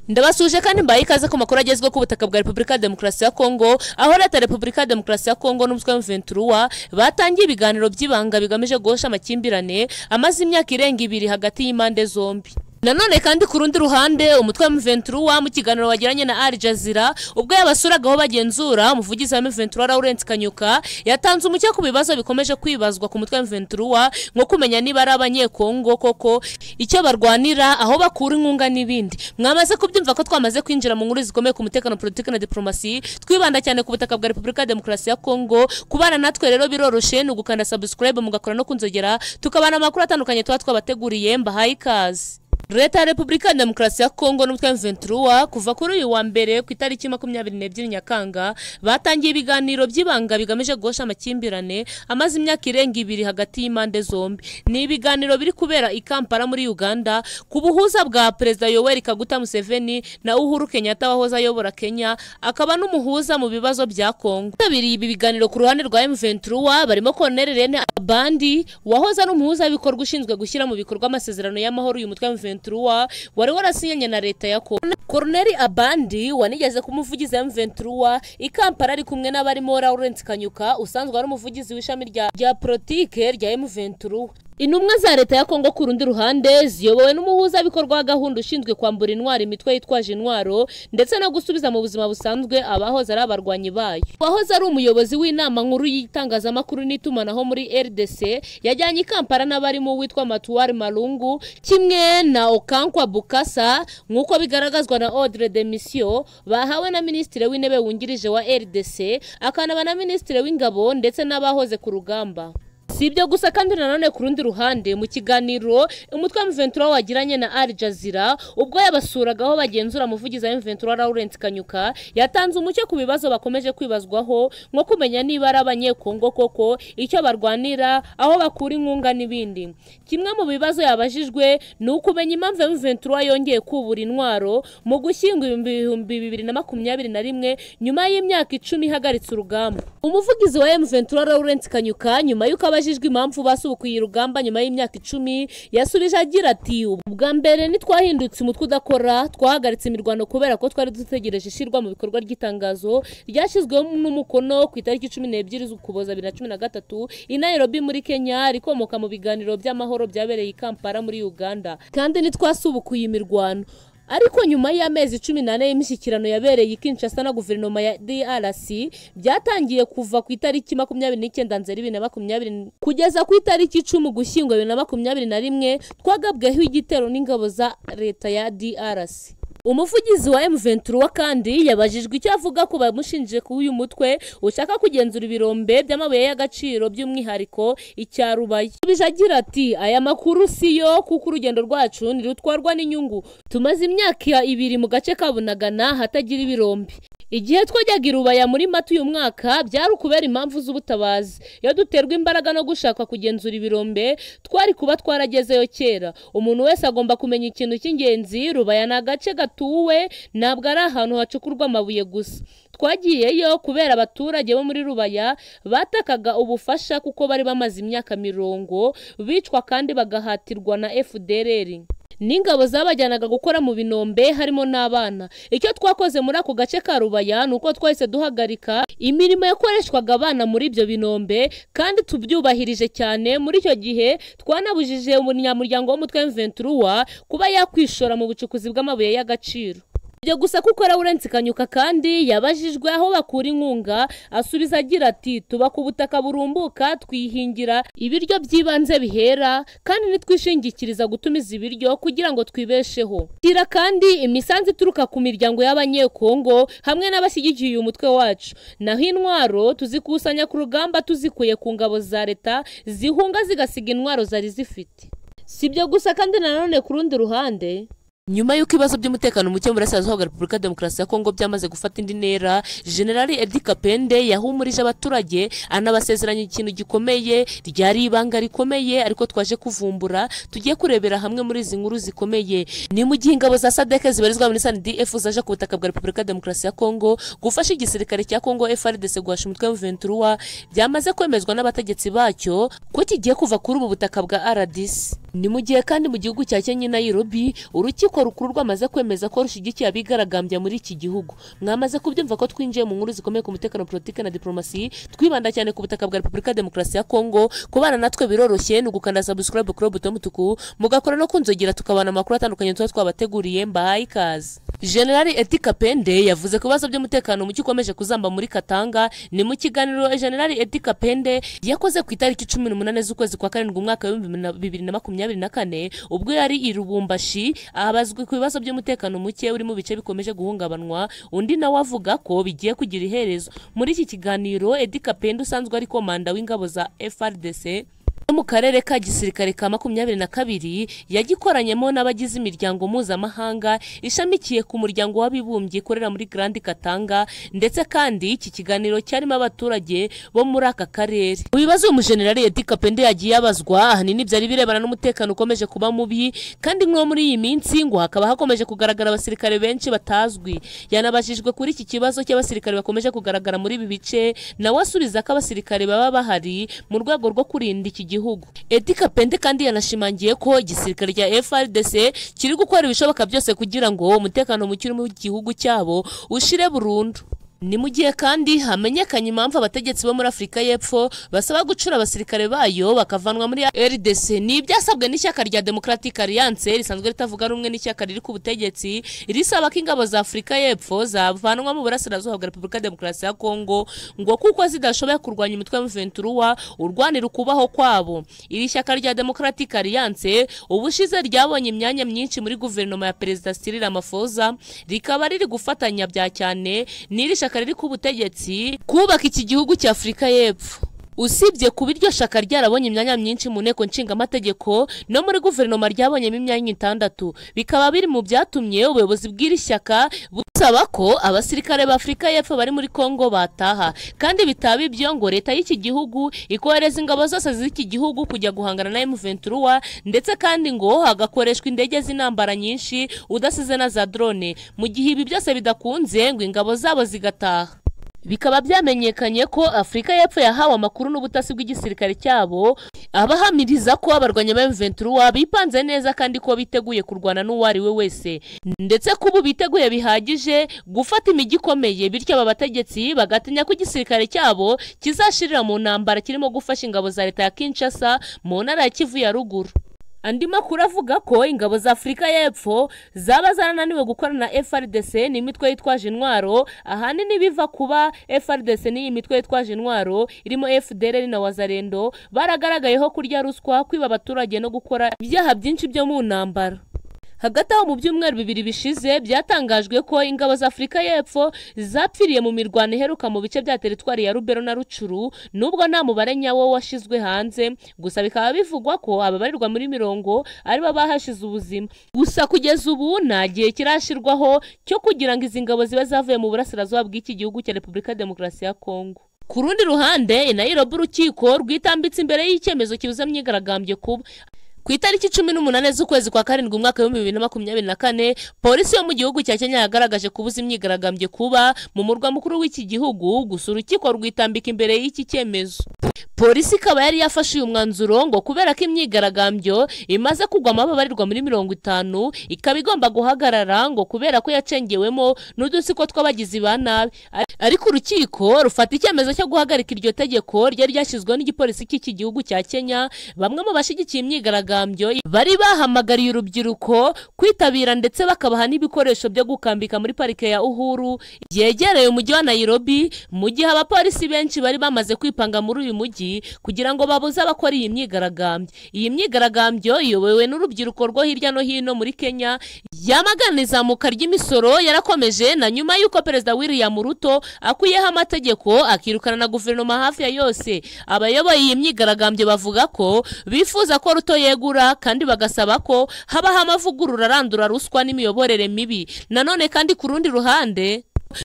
Ndabasuje kandi mbaye ikaze ku makuru agezweho ku butaka bwa Repubulika ya Demokarasi ya Kongo, aho leta ya Repubulika ya Demokarasi ya Kongo n'umutwe wa M23 batangiye ibiganiro by'ibanga bigamije guhosha amakimbirane amaze imyaka irenga ibiri hagati y'impande zombi. Nanone kandi ku rundi ruhande, umutwe wa M23 mu kiganiro wagiranye na Al Jazeera ubwo yabasuragaho bagenzura, umuvugizi wa M23 Lawrence Kanyuka yatanze umucyo ku bibazo bikomeje kwibazwa ku mutwe wa M23, nko kumenya niba ari abanyekongo koko, icyo barwanira, aho bakura inkunga n'ibindi. Mwamaze kubyumva ko twamaze kwinjira mu nkuru zikomeye ku mutekano, politiki na diplomasi, twibanda cyane ku butaka bwa Repubulika ya Demokarasi ya Kongo. Kubana natwe rero biroroshe, ni ugukanda subscribe mugakora no kunzogera, tukabana amakuru atandukanye tuba twabateguriye. Mbahaye ikaze. Leta ya Repubulika ya Demokarasi ya Kongo n'umutwe wa M23 kuva kuri uyu wa mbere ku itariki 22 Nyakanga batangiye ibiganiro by'ibanga bigamije guhosha amakimbirane amaze imyaka irenga ibiri hagati y'impande zombi. Ni ibiganiro biri kubera i Kampala muri Uganda ku buhuza bwa Perezida Yoweri Kaguta Museveni na Uhuru Kenyatta wahoze ayobora Kenya, akaba n'umuhuza mu bibazo bya Kongo. Bitabiriye ibi biganiro ku ruhande rwa M23 barimo Colonel Rene Abandi wahoze ari umuhuza w'ibikorwa ushinzwe gushyira mu bikorwa amasezerano y'amahoro uyu mutwe wa M23 wari warasinyanye na leta ya Kongo. Colonel Abandi wanigeze kumuvugiza M23 i Kampala ari kumwe n'abarimo Lawrence Kanyuka usanzwe ari umuvugizi w'ishami rya politike rya M23. Intumwa za leta ya Kongo ku rundi ruhande ziyobowe n'umuhuza bikorwa wa gahunda ushinzwe kwambura intwaro imitwe yitwaje intwaro ndetse no gusubiza mu buzima busanzwe abahoze ari abarwanyi bayo. Wahoze ari umuyobozi w'inama nkuru y'itangazamakuru n'itumanaho muri RDC yajyanye i Kampala n'abarimo witwa Matuwari Malungu kimwe na Okankwa Bukasa, nk'uko bigaragazwa na Ordre de Mission bahawe na Minisitiri w'Intebe wungirije wa RDC akanaba na Minisitiri w'Ingabo ndetse n'abahoze ku rugamba. Si ibyo gusa kandi nanone ku rundi ruhande, mu kiganiro umutwe wa M23 wagiranye na Al Jazeera ubwo yabasuragaho bagenzura, umuvugizi wa M23 Lawrence Kanyuka yatanze umucyo ku bibazo bakomeje kwibazwaho, nko kumenya niba ari abanyekongo koko, icyo barwanira, aho bakura inkunga n'ibindi. Kimwe mu bibazo yabajijwe ni ukumenya impamvu M23 yongeye kubura intwaro mu gushyingo 2021 nyuma y'imyaka 10 ihagaritse urugamba. Umuvugizi wa M23 Lawrence Kanyuka nyuma y'uko abajijwe impamvu basubukuye urugamba nyuma y'imyaka 10 yasubije agira ati: "Ubwa mbere ntitwahindutse umutwe udakora, twahagaritse imirwano kubera ko twari dutegereje ishirwa mu bikorwa ry'itangazo ryashyizweho n'umukono ku itariki 12 z'Ukuboza 2013 i Nairobi muri Kenya, rikomoka mu biganiro by'amahoro byabereye i Kampala muri Uganda, kandi ntitwasubukuye imirwano." Ariko nyuma y'amezi 14 y'imishyikirano yabereye i Kinshasa na guverinoma ya DRC byatangiye kuva ku itariki 29 Nzeri 2020 kugeza ku itariki 10 Ugushyingo 2021 twagabweho igitero n'ingabo za leta ya DRC. Umuvugizi wa M23 kandi yabajijwe icyo avuga ku bamushinje ku uyu mutwe ushaka kugenzura ibirombe by'amabuye y'agaciro by'umwihariko icya Rubaya. Yasubije agira ati: "Aya makuru siyo, kuko urugendo rwacu ntirutwarwa n'inyungu. Tumaze imyaka ibiri mu gace ka Bunagana hatagira ibirombe. Igihe twajyaga i Rubaya muri Mata uyu mwaka byari ukubera impamvu z'ubutabazi. Iyo duterwa imbaraga no gushaka kugenzura ibirombe twari kuba twaragezeyo kera. Umuntu wese agomba kumenya ikintu cy'ingenzi, Rubaya ni agace gatuwe, ntabwo ari ahantu hacukurwa amabuye gusa. Twagiyeyo kubera abaturage bo muri Rubaya batakaga ubufasha kuko bari bamaze imyaka 40 bicwa kandi bagahatirwa na FDLR n'ingabo zabajyanaga gukora mu binombe harimo n'abana. Icyo twakoze muri ako gace ka Rubaya ni uko twahise duhagarika imirimo yakoreshwaga abana muri ibyo binombe kandi tubyubahirije cyane. Muri icyo gihe twanabujije umunyamuryango w'umutwe M23 kuba yakwishora mu bucukuzi bw'amabuye y'agaciro." Ibyo gusa kuko Lawrence Kanyuka kandi yabajijwe aho bakura inkunga, asubiza agira ati: "Tuba ku butaka burumbuka, twihingira ibiryo by'ibanze bihera kandi nitwishingikiriza gutumiza ibiryo kugira ngo twibesheho. Tira kandi imisanzu ituruka ku miryango y'abanyekongo hamwe n'abashyigikiye uyu mutwe wacu. Naho intwaro tuzikusanya ku rugamba tuzikuye ku ngabo za leta zihunga zigasiga intwaro zari zifite." Si ibyo gusa kandi nanone ku rundi ruhande, Nyuma y'uko ibibazo by'umutekano muke mu burasirazuba bwa Repubulika Demokarasi ya Kongo byamaze gufata indi ntera, General Eddy Kapende yahumurije abaturage anabasezeranya ikintu gikomeye, ryari ibanga rikomeye ariko twaje kuvumbura, tugiye kurebera hamwe muri izi nkuru zikomeye. Ni mu gihe ingabo za SADC zibarizwa muri SANDF zaje ku butaka bwa Repubulika Demokarasi ya Kongo gufasha igisirikare cya Kongo FARDC guhasha umutwe wa M23, byamaze kwemezwa n'abategetsi bacyo ko kigiye kuva kuri ubu butaka bwa RDC. Ni mu gihe kandi mu gihugu cya Kenya Nairobi urukiko rukuru rwamaze kwemeza ko rushigikiye abigaragambya muri iki gihugu. Mwamaze kubyumva ko twinjiye mu nkuru zikomeye ku mutekano, politike na diplomasi, twibanda cyane ku butaka bwa Repubulika Demokarasi ya Kongo. Kubana natwe biroroshye ni ugukanda subscribe kuri buto mutuku, mugakora no kunzogera, tukabana amakuru atandukanye tuba twabateguriye. Mbahaye ikaze. General Eddy Kapende yavuze ku bibazo by'umutekano muke ukomeje kuzamba muri Katanga. Ni mu kiganiro General Eddy Kapende yakoze ku itariki 18 z'ukwezi kwa karindwi umwaka wa 2024, ubwo yari i Lubumbashi abazwi ku bibazo by'umutekano muke uri mu bice bikomeje guhungabanwa. Undi nawe avuga ko bigiye kugira iherezo. Muri iki kiganiro Eddy Kapende usanzwe ari komanda w'ingabo za FARDC mu karere ka gisirikare ka 22 yagikoranyemo n'abagize imiryango mpuzamahanga ishamikiye ku muryango w'abibumbye ikorera muri Grand Katanga, ndetse kandi iki kiganiro cyarimo abaturage bo muri aka karere. Mu bibazo umujenerali Eddy Kapende yagiye abazwa ahanini byari birebana n'umutekano ukomeje kuba mubi, kandi nko muri iyi minsi ngo hakaba hakomeje kugaragara abasirikare benshi batazwi. Yanabajijwe kuri iki kibazo cy'abasirikare bakomeje kugaragara muri ibi bice, nawe asubiza ko abasirikare baba bahari mu rwego rwo kurinda iki gihugu. Eddy Kapende kandi yanashimangiye ko igisirikare cya FARDC kiri gukora ibishoboka byose kugira ngo umutekano muke uri mu gihugu cyabo ushire burundu. Ni mu gihe kandi hamenyekanye impamvu abategetsi bo muri Afurika y'Epfo basaba gucura abasirikare bayo bakavanwa muri RDC. Ni ibyasabwe n'ishyaka rya Democratic Alliance risanzwe ritavuga rumwe n'ishyaka riri ku butegetsi, risaba ko ingabo za Afurika y'Epfo zavanwa mu burasirazuba bwa Repubulika Demokarasi ya Kongo ngo kuko zidashoboye kurwanya umutwe wa M23 urwanira ukubaho kwabo. Iri shyaka rya Democratic Alliance ubushize ryabonye imyanya myinshi muri guverinoma ya Perezida Cyril Ramaphosa, rikaba riri gufatanya bya cyane n'iri shyaka riri ku butegetsi kubaka iki gihugu cya Afurika y'Epfo. Usibye kuba iryo shaka ryarabonye imyanya myinshi mu nteko nshingamategeko no muri guverinoma ryabonyemo imyanya 6, bikaba biri mu byatumye ubuyobozi bw'iri shyaka busaba ko abasirikare ba Afurika y'Epfo bari muri Kongo bataha, kandi bitaba ibyo ngo leta y'iki gihugu ikohereza ingabo zose z'iki gihugu kujya guhangana na M23, ndetse kandi ngo hagakoreshwa indege z'intambara nyinshi udasize na za drone. Mu gihe ibi byose bidakunze ngo ingabo zabo zigataha. Bikaba byamenyekanye ko Afurika y'Epfo yahawe amakuru n'ubutasi bw'igisirikare cyabo abahamiriza ko abarwanya ba M23 bipanze neza kandi ko biteguye kurwana n'uwari we wese, ndetse ko ubu biteguye bihagije gufata imijyi ikomeye, bityo aba bategetsi bagatinya ko igisirikare cyabo kizashirira mu ntambara kirimo gufasha ingabo za leta ya Kinshasa mu ntara ya Kivu ya ruguru. Andi makuru avuga ko ingabo za Afurika y'Epfo zaba zarananiwe gukorana na FARDC n'imitwe yitwaje intwaro, ahanini biva kuba FARDC n'iyi mitwe yitwaje intwaro irimo FDLR na Wazalendo baragaragayeho kurya ruswa, kwiba abaturage no gukora ibyaha byinshi byo mu ntambara. Hagati aho mu byumweru bibiri bishize byatangajwe ko ingabo za Afurika y'Epfo zapfiriye mu mirwano iheruka mu bice bya teritwari ya Rubero na Rucuru, nubwo nta mubare nyawo washizwe hanze, gusa bikaba bivugwa ko ababarirwa muri mirongo aribo bahashize ubuzima. Gusa kugeza ubu nta gihe kirashirwaho cyo kugira ngo izi ngabo zibe zavuye mu burasirazuba bw'iki gihugu cya Repubulika Demokarasi ya Kongo. Ku rundi ruhande, Nairobi urukiko rwitambitse imbere y'icyemezo kibuza imyigaragambyo kuba. Ku itariki 18 z'ukwezi kwa karindwi umwaka wa 2024, polisi yo mu gihugu cya Kenya yagaragaje kubuza imyigaragambyo kuba mu murwa mukuru w'iki gihugu, gusa urukiko rwitambika imbere y'iki cyemezo. Polisi ikaba yari yafashe uyu mwanzuro ngo kubera ko imyigaragambyo imaze kugwamo ababarirwa muri 50 ikaba igomba guhagarara ngo kubera ko yacengewemo n'udutsiko tw'abagizi ba nabi. Ariko urukiko rufata icyemezo cyo guhagarika iryo tegeko ryari ryashyizweho n'igipolisi cy'iki gihugu cya Kenya. Bamwe mu bashyigikiye imyigaragambyo bari bahamagariye urubyiruko kwitabira ndetse bakabaha n'ibikoresho byo gukambika muri parike ya Uhuru yegereye umujyi wa Nairobi, mu gihe abapolisi benshi bari bamaze kwipanga muri uyu mujyi kugira ngo babuze abakora iyi myigaragambyo. Iyi myigaragambyo iyobowe n'urubyiruko rwo hirya no hino muri Kenya yamagana izamuka ry'imisoro yarakomeje na nyuma y'uko Perezida William Ruto akuyeho amategeko akirukana na guverinoma hafi ya yose. Abayoboye iyi myigaragambyo bavuga ko bifuza ko Ruto yegura. Kwegura kandi bagasaba ko habaho amavugurura arandura ruswa n'imiyoborere mibi. Nanone kandi ku rundi ruhande,